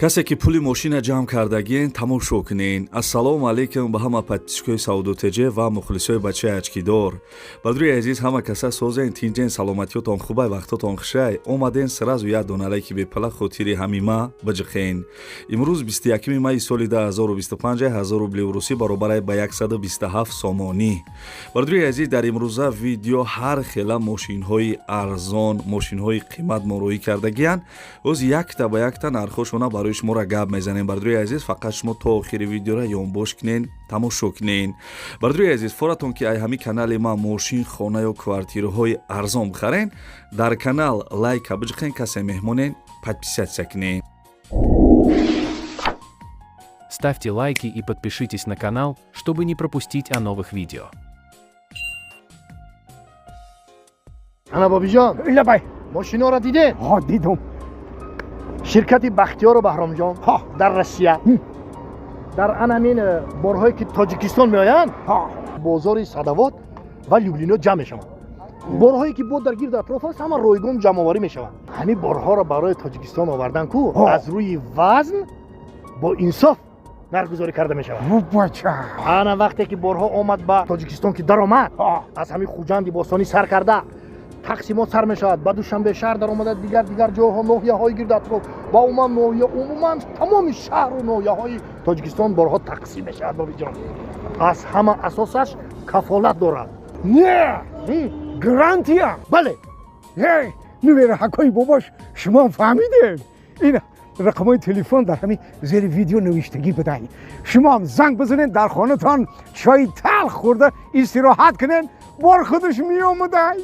Касе ки пули мошина ҷамъ кардагиен, тамошо кунен. Ассалому алайкум ба ҳама подписчикои Савдо ТЖ ва мухлисои бачаи очкидор. Бардури азиз, ҳама каса созен, тинҷен, саломатиётон хубай, вақтотон хушай. Омаден, сразу як дона лайки бепала хотири ҳамима биҷиқен. Имрӯз 21 майи соли 2025, 1000 рубли русӣ баробарай ба 127 сомонӣ. Бардури азиз, дар имрӯза видео ҳар хела мошинҳои арзон, мошинҳои қимат мороӣ кардагиянд. Оз якта ба якта нархошона барои шуморо гап мезанем. Бардури азиз, фақат шумо то охири видеора ёнбош кунен, тамошо кунен. Бардури азиз, форатон ки ай ҳами канали ма мошин, хона ё квартираҳои арзон бихарен, дар канал лайка биҷиқен, касе меҳмонен, подписаться кунен. Ставьте лайки и подпишитесь на канал, чтобы не пропустить о новых видео. Ана, Бобиҷон. Лабай. Мошиноро дидед? Ҳо, дидум. Ширкати Бахтиёру Баҳромҷон ҳо дар Россия дар ан ҳамин борҳое ки Тоҷикистон меоянд, ҳо бозори Садовод ва Люблино ҷамъ мешаванд. Борҳое ки бо дар гирду атроф аст, ҳама ройгон ҷамъоварӣ мешаванд. Ҳамин борҳоро барои Тоҷикистон овардан ку аз рӯи вазн бо инсоф нархгузорӣ карда мешавад. Бача. Ана, вақте ки борҳо омад ба Тоҷикистон, ки даромад, аз ҳамин Хуҷанди бостонӣ сар карда, тақсимот сар мешавад, ба Душанбе шаҳр даромада, дигар дигар ҷойҳо, ноҳияҳои гирду атроф ва умуман ноҳия, умуман тамоми шаҳру ноҳияҳои Тоҷикистон борҳо тақсим мешавад. Бобиҷон, аз ҳама асосаш кафолат дорад. Не, гарантия. Бале. Эй, нувераҳакои бобош, шумо фаҳмидем, ин рақамҳои телефон дар ҳамин зери видео навиштагӣ будай. Шумоам занг бизанед, дар хонатон чои талх хӯрда истироҳат кунед, бор худаш меомадай.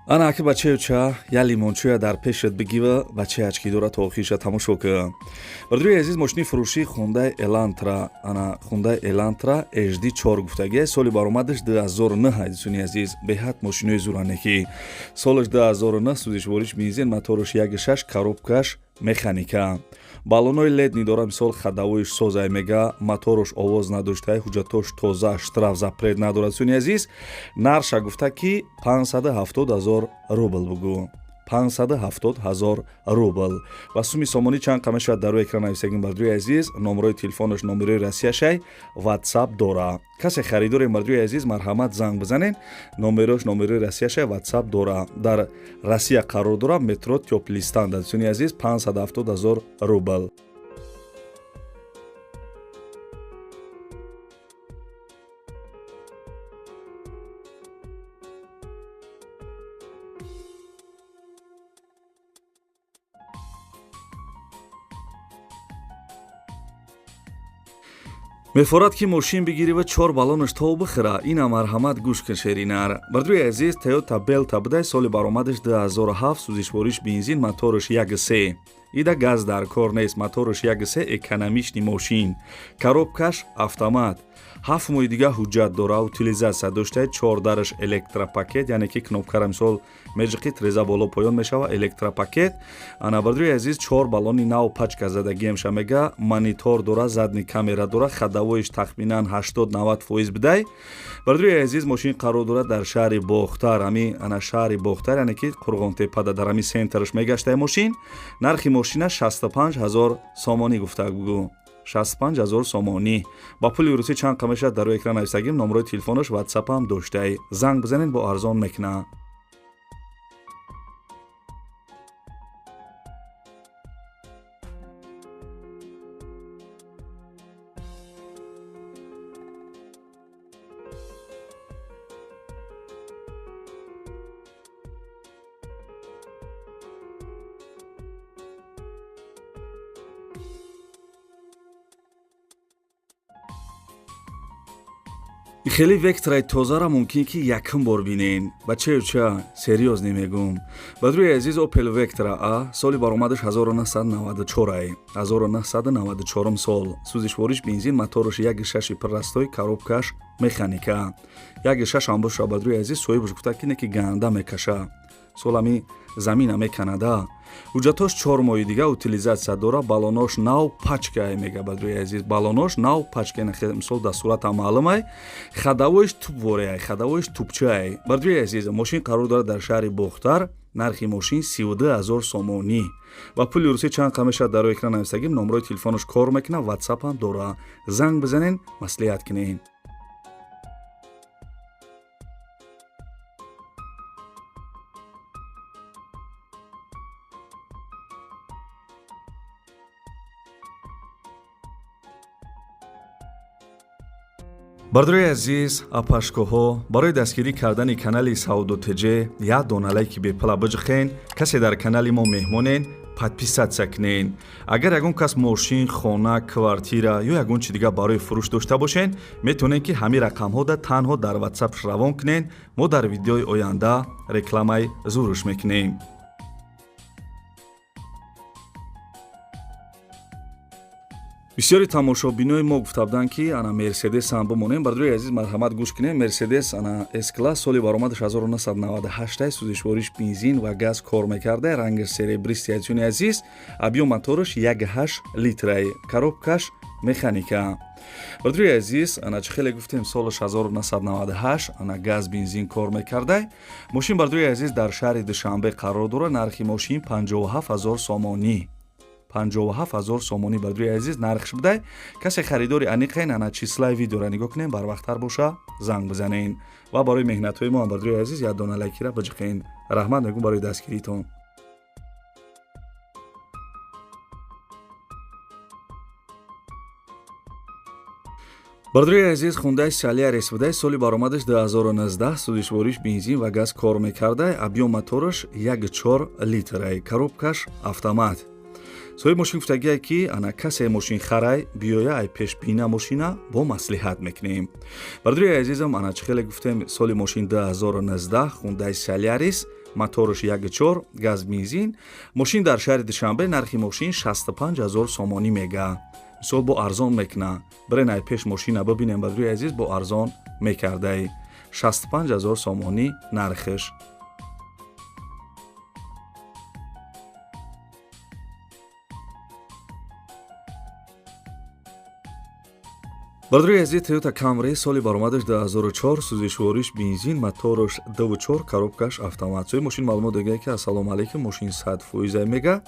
Ана, аки бачаюча, я лимончоя дар пешат бигива, бачаи очкидора то охириша тамошо ка. Бардури азиз, мошини фурӯшии Хундай Элантра. Ана, Хундай Элантра HD 4 гуфтагия, соли баромадаш 2009. Ҳадисуни азиз, беҳад мошинои зуранекӣ. Солаш 2009, сӯзишвориш бензин, мотораш 1.6, коробкаш механика, баллонои ледни дора, мисол ходовоиш созай мега, моторуш овоз надоштай, ҳуҷҷатош тоза, штраф, запрет надорад. Суни азиз, нарша гуфта ки 570 ҳазор рубл бугӯ, 570 ҳазор рубл. Ва суми сомонӣ чанд қа мешавад, дар рӯи экран нависагим. Бардуи азиз, номерои телефонаш номерои Россияшай, Ватсап дора. Касе харидорем, бардуи азиз, марҳамат, занг бизанен. Номерош номерои Россияшай, Ватсап дора, дар Россия қарор дора, метро Тёплый Стан. Дӯстони азиз, 570 ҳазор рубл. Мефорад ки мошин бигирӣ ва чор баллонаш тов бихӯра. Ина, марҳамат, гӯш кун, шеринар. Бардуи азиз, Тойота Белта будай, соли баромадаш 2007, сӯзишвориш бензин, мотораш 1.3, ида газ дар кор нест, мотораш 1.3, экономичный мошин, коробкаш автомат, 7 моҳи дига ҳуҷҷат дора, утилизация доштаи, чордараш электропакет, яъне ки кнопкара мисол меҷиқи, треза боло поён мешава, электропакет. Ана, бардуи азиз, чор баллони нав, пачка задагиемша мега, монитор дора, задний камера дора, ходовоиш тахминан 80-90% бидай. Бардуи азиз, мошин қарор дорад дар шаҳри Бохтар, ами ана шаҳри Бохтар, яъне ки Қурғонтепада, дар ами центраш мегаштаи мошин. Нархи мошина 65 ҳазор сомонӣ гуфта гӯ, 65 ҳазор сомонӣ. Ба пули русӣ чанд қа мешавад, дар рӯи экран нависагим. Номерои телефонаш, Ватсапам доштаи, занг бизанед, бо арзон мекуна. Хеле Вектраи тозара мумкин ки якум бор бинен. Бачаюча, серьёзно мегум. Бадруи азиз, Опел Вектра а, соли баромадаш 1994, 1994 сол, сӯзишвориш бензин, мотораш 1.6 простой, коробкаш механика, 1.6 ҳам боша. Бадруи азиз, соҳибаш гуфта ки не ки ганда мекаша, солами замина меканада. Ҳуҷҷатош 4 моҳи дига утилизатсия дора, балонош нав пачкае мега бардорои азиз. Балонош нав пачка, мисол дар сурата маълумай. Хадавоиш тубвореай, хадавоиш тубчаай. Бардорои азиз, мошин қарор дорад дар шаҳри Бохтар. Нархи мошин 32 000 сомонӣ. Ва пули русӣ чанд қа мешавад дар рӯи экран нависагим. Номрои телефонаш кор мекунад, ватсап ҳам дора. Занг бизанен, маслиҳат кунен. Бардорои азиз, апашкоҳо, барои дастгирӣ кардани канали Савдо ТЖ як дона лайки бепала биҷихен. Касе дар канали мо меҳмонен, подписаться кунен. Агар ягон кас мошин, хона, квартира ё ягон чи дигар барои фурӯш дошта бошен, метавонед ки ҳамин рақамҳода танҳо дар ватсап равон кунен. Мо дар видеои оянда рекламаи зурш мекунем. Бисёри тамошобинои мо гуфта буданд, ки ана Мерседес ҳам бимонем. Бардорои азиз, марҳамат, гӯш кунем. Мерседес ана С-класс, соли баромадаш 1998, сӯзишвориш бензин ва газ кор мекарда, рангаш серебристый. Азизони азиз, объём мотораш 1,8 литрай, коробкаш механика. Бардорои азиз, ана чӣ хеле гуфтем, солаш 1998, ана газ, бензин кор мекардай. Мошин, бардорои азиз, дар шаҳри Душанбе қарор дорад. Нархи мошин 57 000 сомонӣ, 57 000 сомонӣ, бардорои азиз, нархш будай. Касе харидори аниқен, ана числаи видеора нигоҳ кунем, барвақттар боша занг бизанен. Ва барои меҳнатҳои мо, бардорои азиз, як дона лайкира биҷиқен. Раҳмат мегӯм барои дастгиритон. Бардорои азиз, Хундай Солярис будай, соли баромадаш 2019, сӯзишвориш бензин ва газ кор мекардай, объём мотораш 1,4 литрай, коробкаш автомат. Соҳиби мошин гуфтагие, ки ана касе мошин харай, биёя, ай пешбина мошина бо маслиҳат мекунем. Бардорои азизам, ана чӣ хеле гуфтем, соли мошин 2019, Хундай Солярис, мотораш 1,4, газ, бензин. Мошин дар шаҳри Душанбе, нархи мошин 65 000 сомонӣ мега. Мисол, бо арзон мекуна. Бирен, ай пеш мошина бибинем, бардорои азиз, бо арзон мекардай. 65 000 сомонӣ нархиш. Бардорои азиз, Toyota Camry, соли баромадаш 2004, сӯзишвориш бензин, мотораш 2,4, коробкаш автомат. Соҳиби мошин маълумот додагие, ки ассалому алайкум, мошин 100% мега,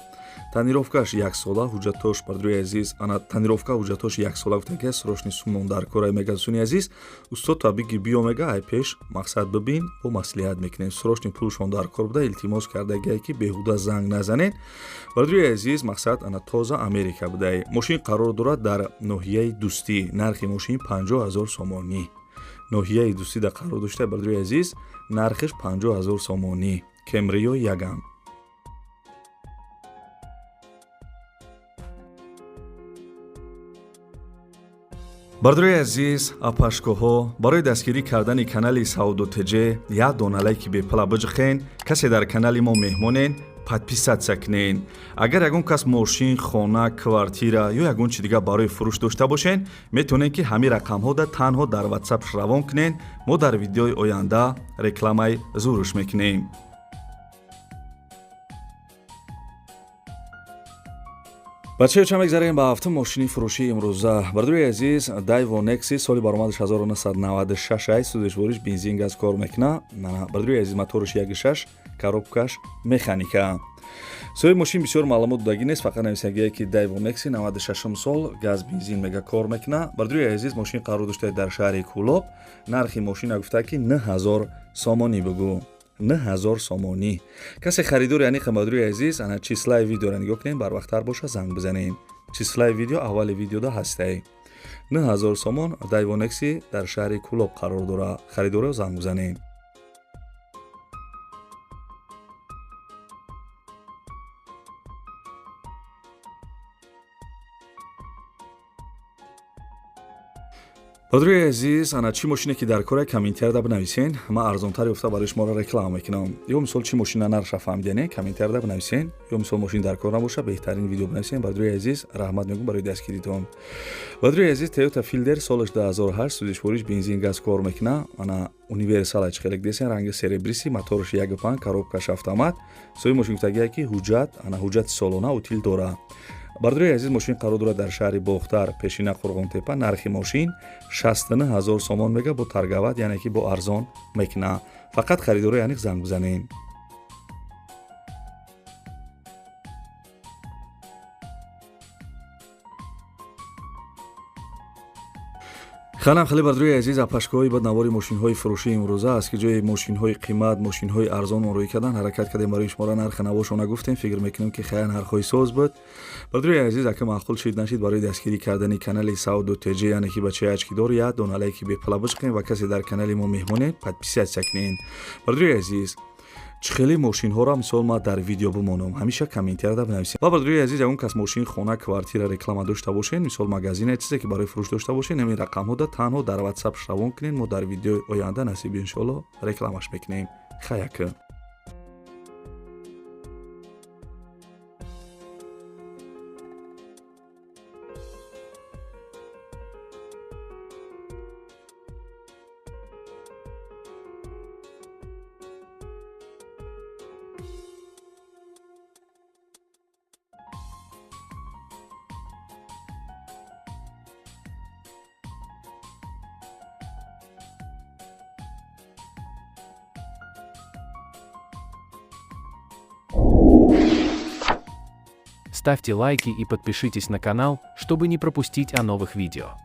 тонировкаш яксола, ҳуҷҷатош, бардорои азиз, ана тонировка, ҳуҷҷатош яксола гуфтагия. Срочный сумон дар корай мега. Дӯстони азиз, устод табиги биё мега, ай пеш мақсад бибин, бо маслиҳат мекунем. Срочный пулшон дар кор буда, илтимос кардагие, ки беҳуда занг назанед. Бардорои азиз, мақсад ана тоза Америка будай. Мошин қарор дорад дар ноҳияи Дӯстӣ, нархи мошин 50 000 сомонӣ. Ноҳияи Дӯстида қарор дошта, бардорои азиз, нархиш 50 000 сомонӣ. Кемриё яган. Бардорои азиз, апашкоҳо, барои дастгирӣ кардани канали Савдо ТЖ як дона лайки бепала биҷихен. Касе дар канали мо меҳмонен, подписаться кунен. Агар ягон кас мошин, хона, квартира ё ягон чи дигар барои фурӯш дошта бошен, метавонед ки ҳамин рақамҳода танҳо дар ватсап равон кунен. Мо дар видеои оянда рекламаи зурш мекунем. Бачаё, чанд мегзарем ба ҳафтум мошини фурӯшии имрӯза. Бардорои азиз, Дайво Некси, соли баромадаш 1996 ай, сӯзишвориш бензин, газ кор мекуна. Бардорои азиз, мотораш 1,6, коробкаш механика. Соҳиби мошин бисёр маълумот додагӣ нест, фақат нависагие, ки Дайво Некси 96 сол, газ, бензин мега кор мекуна. Бардорои азиз, мошин қарор дошта дар шаҳри Кӯлоб. Нархи мошина гуфта, ки 9000 сомонӣ бугӯ, 9000 сомонӣ. Касе харидори аниқа, бардорои азиз, ана числаи видеоро нигоҳ кунем, барвақттар боша занг бизанем. Числаи видео аввали видеода ҳастай. 9000 сомон, Дайво Некси дар шаҳри Кӯлоб қарор дорад. Харидоро занг бизанем. Бародари азиз, ана чӣ мошине ки дар кора, комментарияда бинависен, ман арзонтар ёфта барои шуморо реклама мекунам. Ё мисол чӣ мошина нархша фаҳмидане, комментарияда бинависен. Ё мисол мошин дар кор набоша, беҳтарин видео бинависен. Бародари азиз, раҳмат мегӯм барои дастгиритон. Бародари азиз, Toyota Fielder, солаш 2008, сӯзишвориш бензин, газ кор мекуна. Ана универсал чхелек десен, ранги серебристый, мотораш 1.5, коробкаш автомат. Соҳиби мошин гуфтагия, ки ҳуҷҷат, ана ҳуҷҷати солона утил дора. Бародари азиз, мошин қарор дорад дар шаҳри Бохтар, пешина Қурғонтепа. Нархи мошин 69 ҳазор сомон мега, бо торговать, яъне ки бо арзон мекуна. Фақат харидорои аниқ занг бизанед. Ханам хеле, бародарои азиз, апашкаҳои ба навори мошинҳои фурӯшии имрӯза аст, ки ҷои мошинҳои қимат, мошинҳои арзон рӯй кардан ҳаракат кардем. Барои шуморо нархи навошона гуфтем, фикр мекунем, ки хая нархҳои соз буд. Бародарои азиз, ака маъқул шид нашид, барои дастгирӣ кардани канали Сауду ТЖ, яъне ки бачаи ачкидор, як дона лайки бепала бичиқем ва касе дар канали мо меҳмонед, подписаться кунед. Бародарои азиз, чӣ хеле мошинҳоро мисол ма дар видео бимонам, ҳамеша комментарияда бинависем. Ва бародарои азиз, ягон кас мошин, хона, квартира реклама дошта бошед, мисол магазина, чизе ки барои фурӯш дошта бошед, ҳамин рақамҳода танҳо дар Ватсап равон кунед. Мо дар видеои оянда, насиби иншоалло, рекламаш мекунем. Хаяка. Ставьте лайки и подпишитесь на канал, чтобы не пропустить о новых видео.